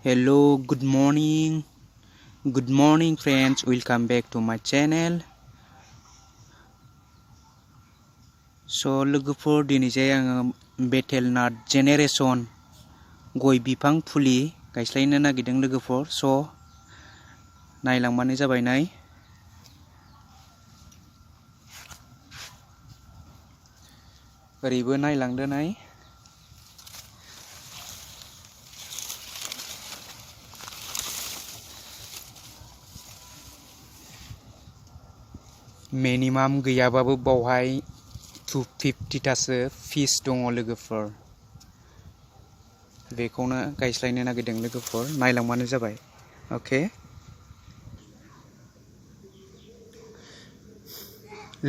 Hello, good morning friends, welcome back to my channel. So लोगोफोर दिनैजाय आङो बेटेलनाट generation गय बिफां फुलि गायस्लायनो नागिरदों लोगोफोर। स नायलांबानो जाबाय नाय। ओरैबो नायलांदो नाय। मिनिमाम गैयाबाबो बावहाय 250 तासो फिस दङ लोगोफोर। बेखौनो गायस्लायनो नागिरदों लोगोफोर, नायलांबानो जाबाय। ओके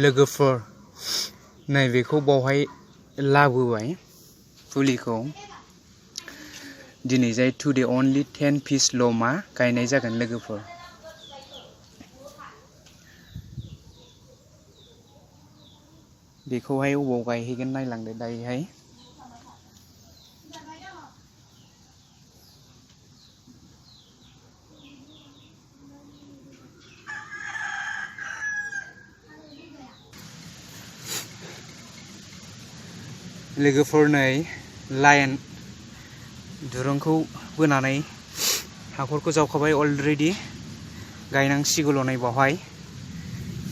लोगोफोर, नैबेखौ बावहाय लाबोबाय फुलिखौ। दिनैजाय टुडे only 10 पिस ल'मा गायनाय जागोन लोगोफोर। बेखौहाय अबाव गायहैगोन नायलांदो दायोहाय। लोगोफोर नै लाइन दुरुंखौ बोनानै हाखरखौ जावखाबाय अलरेडि। गायनांसिगौल' नै बावहाय।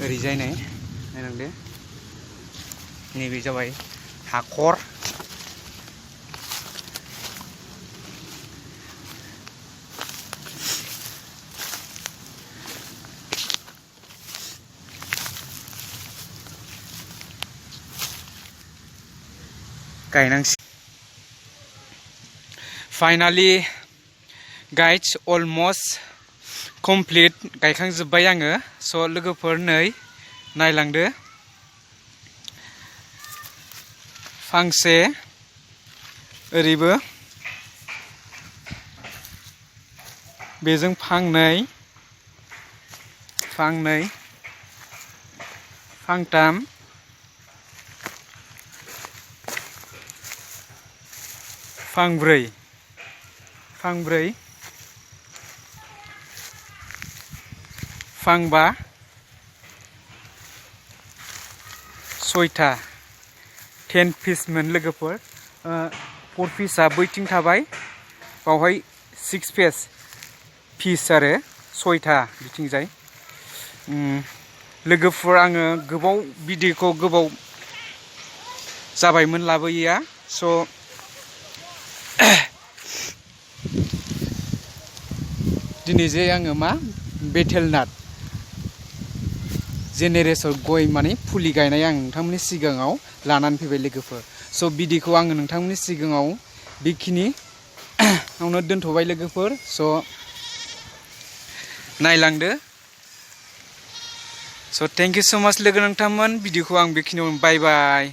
ओरैजाय नै नायलांदो। नैबे जाबाय हाखर। गायनांसि फाइनाली गाइस अलमोस्ट कमप्लीट गायखांजोब्बाय आङो। स लोगोफोर नै नायलांदो। फांसे ओरैबो, बेजों फांनै, फांथाम, फांब्रै, फांबा, सयथा 10 पिसमोन लोगोफोर। 4 पिसआ बैथिं थाबाय, बावहाय 6 पिस आरो 6था बिथिंजाय। लोगोफोर, आङो गोबाव भिडिअखौ गोबाव जाबायमोन लाबोयैया। स दिनैजे आङो मा बेटेलनाट जेनेरेशन गय माने फुलि गायनाय आं नोंथांमोननि सिगाङाव लानानै फैबाय लोगोफोर। स भिडिअखौ आङो नोंथांमोननि सिगाङाव बेखिनियावनो दोनथ'बाय लोगोफोर। स नायलांदो। स थेंक इउ सो माच लोगो नोंथांमोन। भिडिअखौ आं बेखिनियावनो बाय बाय।